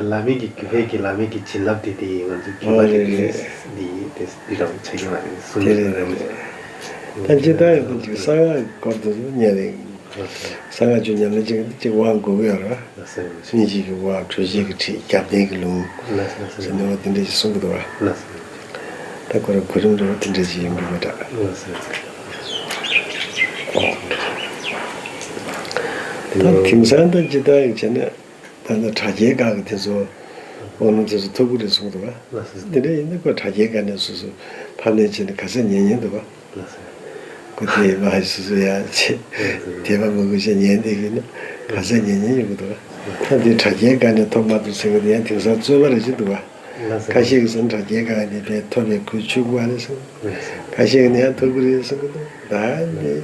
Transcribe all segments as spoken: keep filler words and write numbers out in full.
བླ་མེད་ཀྱི་རྒྱུད་པའི་གི་བླ་མེད་ཀྱི་བྱིན་རླབས་དེ་དེ་ཡིན། ང་ཚོ་རྒྱུད་པ་དེ་དེ་འདི་དེ་འདི་རང་ཆ་རྐྱེན་མ་རེད་གསུང་དེ་རེད་རེད་རེད། ད་ཅི་ལྟར་ཡོད་པ་ཅིག་གསང་སྔགས་སྐོར་དུ་ཉན་རེད། གསང་སྔགས་ཆོས་ཉམས་ལེན་བྱེད་ཀྱི་ཅིག་དབང་དགོས་ཀྱི་ཡོད་རེད། སྙིང་རྗེ་གི་དབང་གྲོལ་བྱེད་ཀྱི་ཁྲིད་རྒྱབ་རྟེན་གྱི་ལུང་ཟེར་ནས་འོ་དེ་འདྲ་ཞིག་གསུང་གི་འདུག་བ། ད་ཁོ་རང་གོ་རིམ་འདྲ་བོ་དེ་འདྲ་ཞིག་ཡིན་དགོས་པ་འདྲ། ད་དེང་སང་ད་ཅི་ལྟར་ཡིན་བྱས་ན། ད་ལྟ་དྲ་རྒྱའི་སྒང་གི་དེ་ཚོ་ཨོ་ནུ་དེ་ཚོ་ཐོབ་གི་རེད་གསུངས་འདུག་བ། ལགས་སོ། དེ་འདྲ་ཡིན་ན་ཁོ་དྲ་རྒྱའི་སྒང་ནས་སོ་སོ་ཕབ་ལེན་བྱས་ནས་ག་ཚོད་ཉན་ཉན་འདུག་བ། ལགས་སོ། ཁོ་དེ་མ་ཧ་སོ་སོ་ཡ་ཆེ། ལགས་སོ། དེ་མ་མི་དགོས་ཤེས་ཉན་བསྡད་གི་ན་ག་ཚོད་ཉན་ཉན་ཡོང་གི་འདུག་བ། ད་དེ་དྲ་རྒྱའི་སྒང་ནས་ཐོབ་མ་ཐུབ་ཟེར་གི་དེ་ཡང་དེང་སང་རྩོད་པ་རེ་ཞིག་འདུག་བ། ལགས་སོ། ཁ་ཤས་ཀྱིས་ཟེར་ན་དྲ་རྒྱའི་སྒང་ནས་དེ་ཐོབ་པའི་ཁུལ་ཆུག་པ་རེད་ཟེར། ལགས་སོ། ཁ་ཤས་ཀྱིས་ནི་ཡང་ཐོབ་གི་རེད་ཟེར་གི་འདུག་ད་ནི།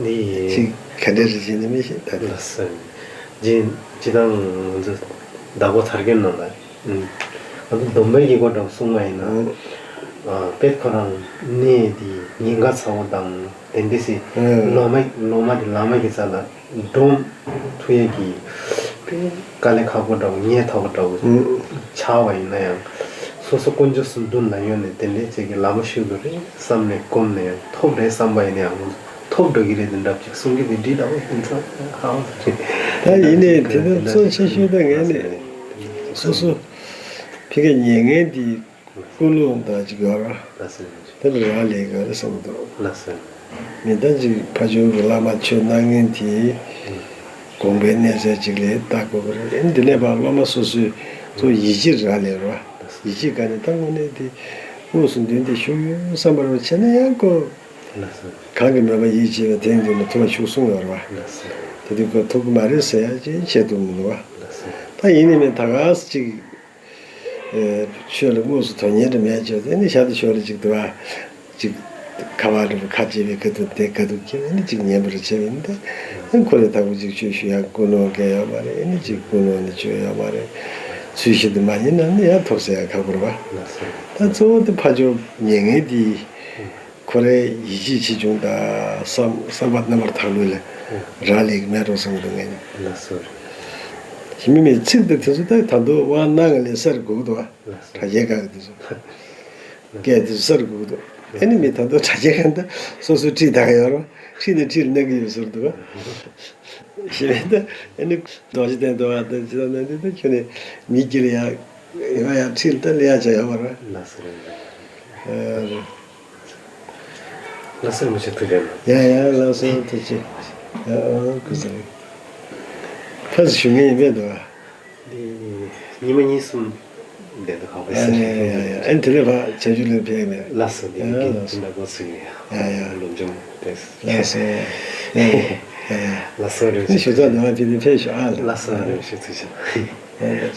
འདི་ཅིག་ག་འདྲ་རེད་ཅེས་ནི་མི་ཤེས་ད་དེ། ལགས་སོ། སྤྱིར་སྤྱིར་བཏང་ང་ཚོ་བདག་པོ་ཚར་གྱི་ནང་ལ། ང་ཚོ་སྡོམ་པའི་ཡིག་པོ་འདྲ་གསུངས་པ་ཡིན་ན། ཨ། དཔེ་ཁོ་རང་གནས་དེ་ཉེན་ཁ་ཚ་བོ་དང་དེ་འདྲ་སེ། ཨ། ལོ་མ་ལོ་མ་དེ་བླ་མ་གི་རྩ་ལ་འགྲོ་ཐུབ་ཡས་ཀྱི་དཔེ་དཀའ་ལས་ཁག་པོ་འདྲ་བོ་ཉེན་ཐག་པོ་འདྲ་བོ་ཆགས་པ་ཡིན་ན་ཡང་། སོ་སོ་དཀོན་མཆོག་གསུམ་མདུན་ལ་ཡོད་ནས་དེ་འདྲའི་ཅིག་གི་ལམ་ཞུགས་དགོས་རེད་བསམ་ནས་གོམས་ནས་ཡང་ཐོབ་རེད་བསམ་པ་ཡིན་ན་ཡང་ཐོབ་འགྲོ་གི་རེད། དེ་འདྲ་ཅིག་གསུང་གི་དེ་འདྲི་ལ་བ་ཡིན་ཙང་ཧ་ཧ་རེད། ད་ཡིན་ནའི་དེ་ནི་གཙོ་ཆེ་ཤོས་ད་ངས་ནི་སོ་སོ་ཕི་ག་ཉེ་ངན་དེ་ཀུན་སློང་དང་ཅིག་ཡོད་ར། ལགས་སོ། དེ་ལ་རག་ལས་དགོས་རེད་བསམ་འདུག་ལགས་སོ། མི་ད་ཅིག་ཕ་ཇོ་གི་བླ་མ་ཆོས་གནང་མཁན་དེ་དགོངས་པའི་གནས་ཚད་ཅིག་ལས་ལྟ་དགོས་པ་རེད། འདི་ནས་ཕར་སློབ་མ་སོ་སོའི་ཚོ་ཡིད་ཆེས་རག་ལས་ར། ཡིད་ཆེས་ག་ནས་ད་དངོས་གནས་དེ་དངོས་སུ་མདུན་དེ་ཞུགས་ཡོད་བསམ་པ་རུ་བྱས་ན་ཡང་ཁོ། ལགས་སོ། གང་གི་མོས་པ་ཡིད་ཆེས་པའི་དེང་དུ་ནི་ཐུབ་པ་ཞུགས་གསུངས་ཡོད་ར། ལགས་སོ། དེ་དུས་ཁོ་ཐུབ་ཀྱི་མ་རེད་ཟེར་ཡ་ཅིག་བཤད་ཐུབ་མི་འདུག་བ། ལགས་སོ། ད་ཡིན་ནི་མིན་ད་ག་སེ་ཅིག་ཆོས་ལ་དངོས་སུ་དོན་གཉེར་དུ་མེད་ཅེས་ཨ་ནི་ཞག་ཏུ་ཞོར་ལ་ཅིག་ཏུ་བ་ཅིག་ཁ་བ་རི་བོ་ཁ་བྱེ་བའི་ཁ་ཐུག་དེ་ཁ་ཐུག་ཁྱེར་ཨ་ནི་ཅིག་ཉན་པར་བྱེད་པ་ཡིན་ཏེ། ཨ་ནི་ཁོ་རེ་དང་པོ་ཅིག་ཆོས་ཞུ་ཡག་ཀུན་སློང་གལ་ཡོད་མ་རེད། ཨ་ནི་ཅིག་ཀུན་སློང་ནི་ཆོས་ཡོད་མ་རེད། ཚུལ་བཞིན་དུ་མ་ཉན་ན་ནི་ཡང་ཐོབ་ཟེར་ཡག་ཁག་པོ་རེད་བ། ད་གཙོ་བོ་དེ་ཕ་ཇོ་ཉན་མཁན་དེ། ཁོ་རའི་ཡིད་ཆེས་ཆེ་ཆུང་དང་བསམ་བསམ་པ་རྣམ་པར་དག་ལུས་ལ་རག་ལས་ཀྱི་མེད་འགྲོ་བསམ་གྱི་འདུག་ངས་ནི། ལགས་སོ། ཞི་མི་མེད་ཚིག་དང་དེ་ཚོ་ད་ད་དུང་དབང་གནང་གི་ལས་སར་སྒུག་འདུག་བ། ལགས་སོ། དྲ་རྒྱའི་སྒང་གི་དེ་ཚོ། སྐད་དེ་ཚོ་སར་སྒུག་འདུག་ཨེ་ནི་མི་ད་དུང་དྲ་རྒྱའི་སྒང་ད་སོ་སོའི་ཁྲིད་བཏང་ཡོད་རོ། ཁྲིད་ནས་ཁྲིད་གནང་གི་ཡོད་ཟེར་འདུག་བ། ཞི་མི་ད་ཨེ་ནི་རྡོ་རྗེ་གདན་འདུག་བ་ད་ཇི་ལྟར་གནང་དུས་ད་ཁྱོད་ནི་མི་སྐྱིད་ལ་ཡ་ཡོང་ཡ་ཁྲིད་ད་ལས་ཡ་བྱ་ཡོད་མ་རོ། ལགས་སོ། ཨ། ལགས་སོ་མི་ཆེ་ཐུགས་རྗེ་གནང་། ཡ་ཡ་ལགས་སོ་ཐུགས་རྗེ་ཆེ། ཡ་ཨ་ཁུ་སང་། ཕ་ཞུ་ངེས་ཡིན་པས་འདུག་ཨ། འདི་ཉི་མ་གཉིས་གསུམ་བསྡད་འདུག་ཧ་གོ་ཡ་ཡ་ཡ་ཡ་ཨ་ནི་དེ་ནས་ཕ་བྱ་རྒྱུ་ལས་ཕེབས་མེད། ལགས་སོ་འདི་ཡ་གི་ལགས་སོ། འདི་འདྲ་འགོ་ཚུགས་ནས་ཡ་ཡ་ལོ་འཇོམས་ཏེ། ལགས་སོ། ཡ་ཡ་ཡ། ལགས་སོ་རེ་ཞུ་ཚགས་འདུག་ཨ་དེ་ནས་ཕེབས་ཤོག་ཨ། ལགས་སོ་རེ་ཞུ་ཚུགས་ཤོག་ཡ་ཡ།